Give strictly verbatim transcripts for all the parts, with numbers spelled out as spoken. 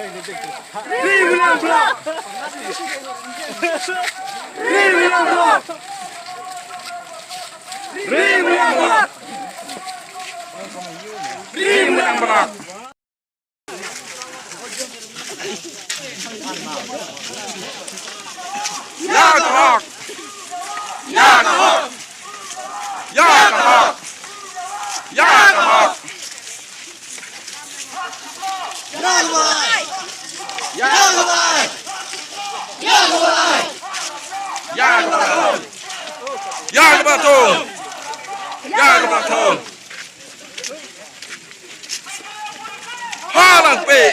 Ri Mawliang Block! Ri Mawliang Block! Ri Mawliang Block! Ri Mawliang Block! Ya ka hok! Ya ka hok! Ya ka hok! Ya ka hok! Ya ka hok! Ya ka hok! Ya ka hok! Ya ka hok! Ya ka hok! Ha lang peh!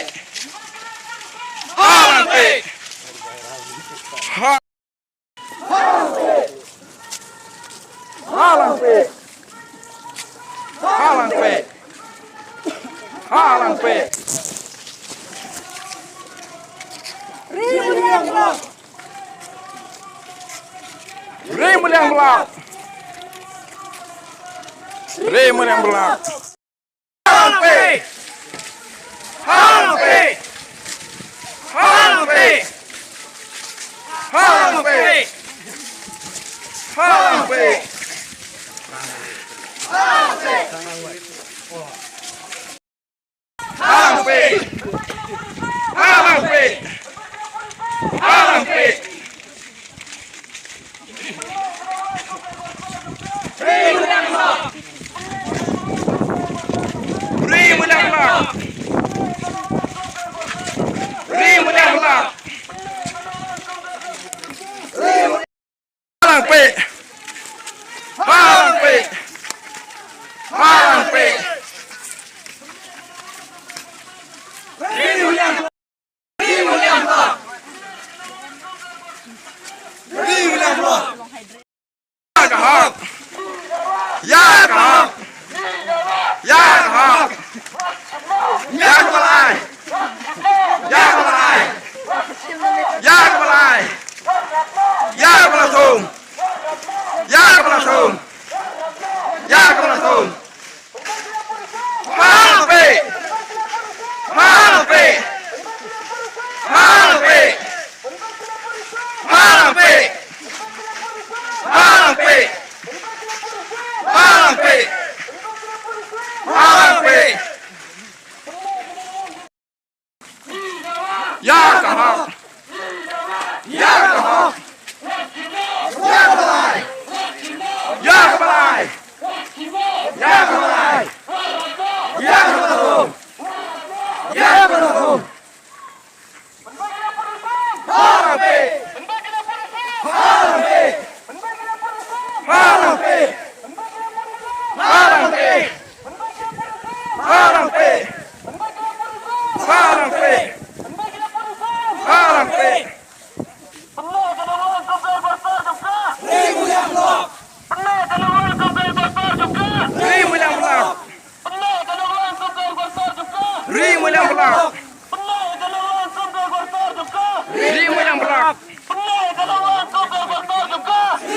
Ha lang peh! Ha ha lang peh! Ha lang peh! Ha lang peh! Ri Mawliang Block! Ri Mawliang Block! Ri Mawliang Block! Ha lang peh! Ha lang peh! Ha lang peh! Ha lang peh! Ha lang peh! Ha lang peh! Ha lang peh! Ha lang peh! Ri Mawliang Block! Ri Mawliang Block! Ha lang peh! Ha lang peh! Ha lang peh! Ri Mawliang Block! Ri Mawliang Block! Ri Mawliang Block! Ya ka hok! Ya ka hok! Ya ka hok! Ya ka ba la ai! Ya ka ba la ai! Ya ka ba la ai! Ya ka ba la thung! Ya ka ba la thung! Ya ka ba la thung! Ha lang peh! Ha lang peh! Ha lang peh! Ha lang peh! Ha lang peh! Ha lang peh! Ha lang peh! Ya ka hok! Ya ka hok! Ya ka ba la ai! Ya ka ba la ai! Ya ka ba la ai! Ya ka ba la thung! Ya ka ba la thung! Ha lang peh! Ha lang peh! Ha lang peh! Ha lang peh! Ha lang peh! Ha lang peh! Ha lang peh! Ri Mawliang Block! Ri Mawliang Block! Ri Mawliang Block! Ri Mawliang Block!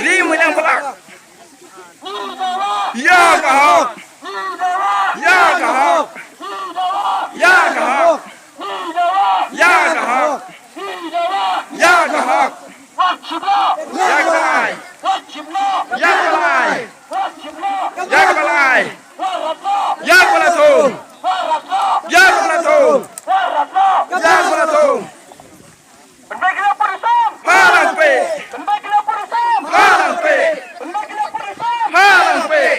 Ri Mawliang Block! Ya ka hok! Ya ka hok! Ya ka hok! Ya ka hok! Ya ka hok! Ya ka ba la ai! Ya ka ba la ai! Ya ka ba la ai! Ya ka ba la thung! Ya ka ba la thung! Ya ka ba la thung! Ha lang peh! Ha lang peh! Ha lang peh!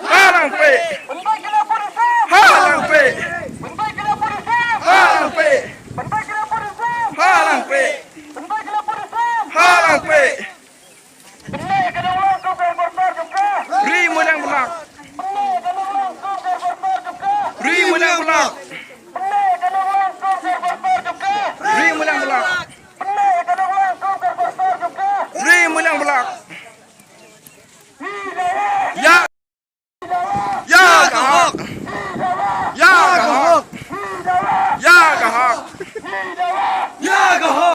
Ha lang peh!